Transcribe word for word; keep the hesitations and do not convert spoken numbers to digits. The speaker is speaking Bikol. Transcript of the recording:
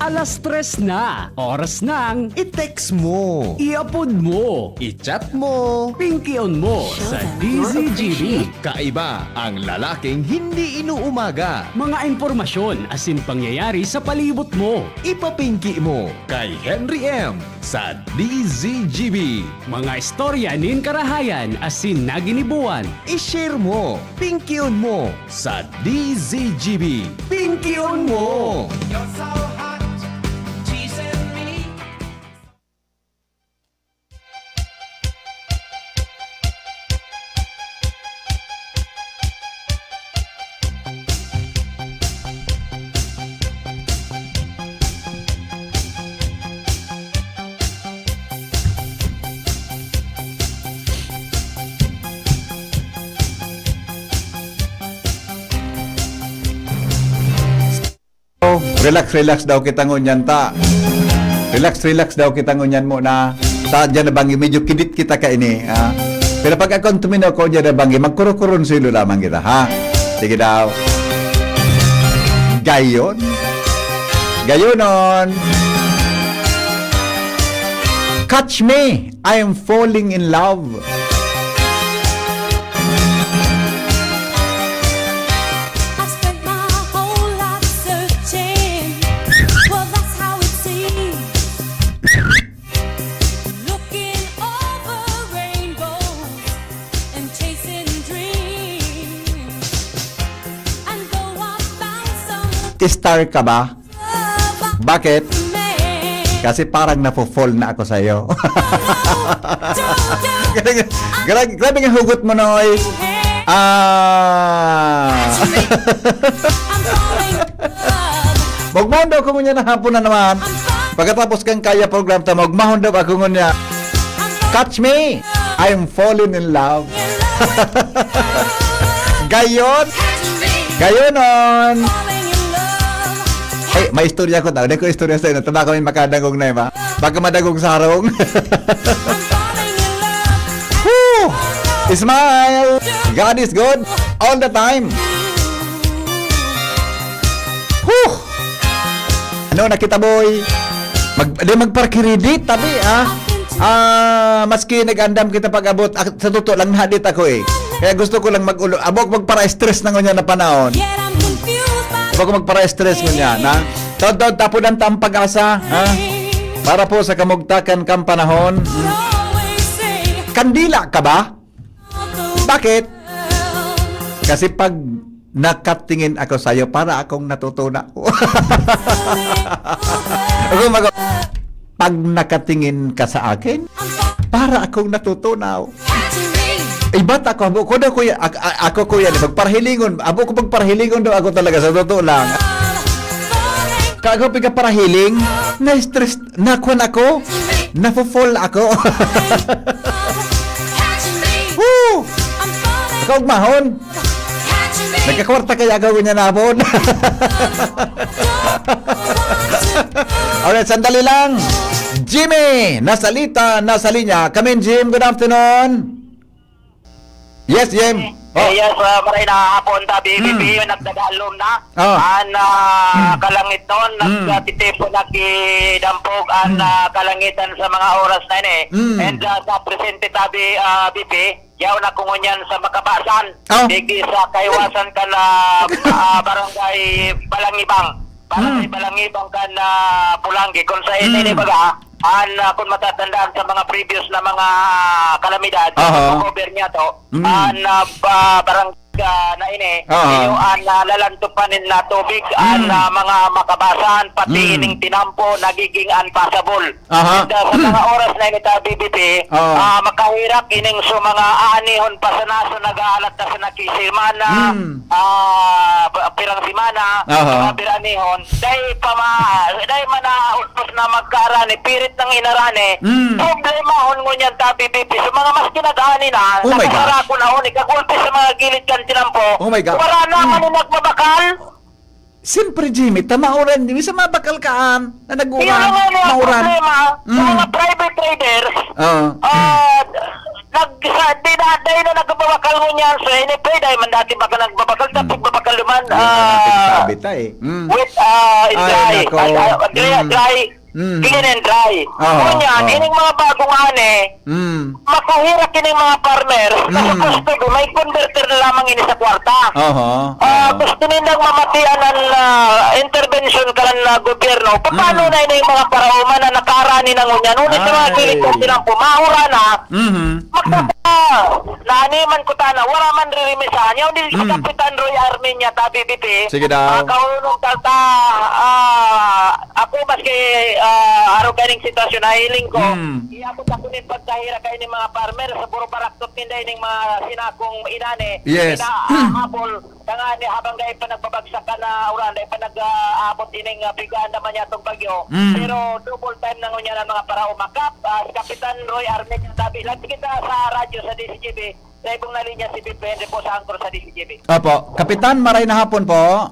Alas tres na, oras ng i-text mo, i-upload mo, i-chat mo, pingkion mo sa D Z G B. Kaiba ang lalaking hindi inuumaga. Mga impormasyon asin pangyayari sa palibot mo. Ipapingki mo kay Henry M sa D Z G B. Mga istorya nin karahayan asin naginibuan. I-share mo, pingkion mo sa D Z G B. Pingkion mo! You're so hot, teasing me. Oh, relax, relax daw kita ngunyan ta. Relax, relax daw kita ngunyan muna. Ta, dyan na banggi, medyo kidit kita kaini, ha? Pero pag akong tuminaw ko dyan na banggi, magkurukuron silo lamang kita, ha? Sige daw. Gayon. Gayonon. Catch me, I'm falling in love. I spent my whole life searching. Well, that's how it seems. Looking over rainbows and chasing dreams. And though I found some Star ka ba? Bakit? Kasi parang nafo-fall na ako sa'yo. Grabe, grabe, grabe nga hugot mo, Noy. Ah. Magmahon daw ako ngunyan na hapon na naman. Pagkatapos kang Kaya program ta, magmahon daw ako ngunyan. Catch me! I'm falling in love. Gayon! Gayonon! Ay, may istorya ko tao. Dai ko istorya sa'yo. Tama kami makadangog na, iba? Baka madangog sa harong. Woo! Smile! God is good all the time. Whew! Ano, nakita, boy? Mag-, di, magpara-credit, tabi, ah. Ah, maski nag-andam kita pag-abot, ak-, sa totoo lang, nahadit ako, eh. Kaya gusto ko lang mag-ulo-, abo ako magpara-stress na ngunyan na panahon. Abo ako magpara-stress ngunyan, ha? Taod-taod, tapodan ta ang pag-asa, ha? Para po sa kamugtakan kang panahon. Kandila ka ba? Bakit? Kasi pag nakatingin ako sa'yo, para akong natutunaw. Ako mag-, pag nakatingin ka sa akin, para akong natutunaw. Ibat ako, abo ko daw, kuya, ak-, a-, ako, kuya, di, magparahilingon. Abo ko magparahilingon daw ako talaga, sa totoo lang. Kago pigaparahiling, na-stress Nakuan ako, nafo-fall ako. Woo! Kaugmahon. Nagkakwarta kaya ako ngunyan na hapon. Alright, sandali lang. Jimmy, nasalita, nasa linya. Kamin, Jim, good afternoon. Yes, Jim. Eh, yes, ah, maray na hapon ta, B B P, Mm. nagdadalom na. Oh. An, ah, Mm. kalangit nun, Mm. nagtitipon, nagkidampog an, Mm. ah, kalangitan sa mga oras na ini. Mm. And, ah, sa presente ta, B-, ah, B P, yaon ako ngunyan sa Makabasan. Oh. Digdi sa kaiwasan kan, ah, ah, barangay Balangibang. Para sa Mm. iba lang ibang kan, ah, Pulanggi, kung sa ini, Mm. baga, an, ah, kung matatandaan sa mga previous na mga kalamidad, Aha. sa cover niya to, Mm. an, ah, ba-, barangay, ah, na ini, Aha. iyo an, ah, lalantupan nin na tubig, an, Mm. ah, mga makabasan, pati Mm. ining tinampo, nagiging unpassable. Aha. And, ah, sa mga oras na ini ta, B B P, Oo. ah, makahirak ining so mga aanihon pa sa naso nag-aalat na sa nakisimana, Mm. ah, pa-, pirang simana, Aha. mga biranihon, dai pa ma-, dai man naupos na magkaarani, pirit nang inarani, Mm. problemahon ngunyan ta, B B P. So, mga maski nag-aani na, Oh my gosh. nakasarako na, o, nagkagulpi sa mga gilid kan tinampo, Oh my God. wala naman Mm. yung nagbabakal. Siyempre, Jimmy, ta mauran, Jimmy, sa mabakal kaan na nag-uran, Yun ang ano, ang mauran. problema sa Mm. mga private traders. Oo. Ah, Nag, sa, di na, dai na nagbabakal ngunyan. So, ini pa, dai man dati baka nagbabakal, tapos babakal naman, Yun na natin ah, sabi tayo. Mm. with, ah, Ay, dry, nako. ah, ah, dry, Mm. dry, Mm. clean and dry. Oo, Ngunyan, oo. ining mga bagong ani, Mm. makuhirak ining mga farmer na Mm. supposed to be, may converter na lamang ini sa kwarta. Oho. Ah, Oo. gusto nindang mamatian ang ah, intervention kan ah, gobyerno. Paano Mm. na ini yung mga paraoma na nakaarani na ngunyan? Ngunit sa mga Ay. gilid sa silang pumahura na, Mhm. magkaka-, naaniman ko tana, wala man ririmisahan. Yaw, di si Mm. Kapitan Roy Armenia, tabi, B P. Sige daw. Ah, kaunong talta, ah, ako maski ah, araw kaning sitwasyon, nahiling ko. Mm. Iabot ako ning pagkahira kay ning mga farmer sa puro baraktot ninda ining mga sinakong inani. Yes. Inahabol. Tangani habang dai pa nagbabagsak ka na uran, dai pa nag-aabot ining ah, pigaan naman niya itong bagyo. Mm. Pero double time na ngunyan ang mga paraoma. Kap, ah, si Kapitan Roy Armenia, tabi lang kita sa radyo sa D C G B. Sa ibong na linya si Bibi Henry po sa anchor sa D C G B. Opo. Kapitan, maray na hapon po.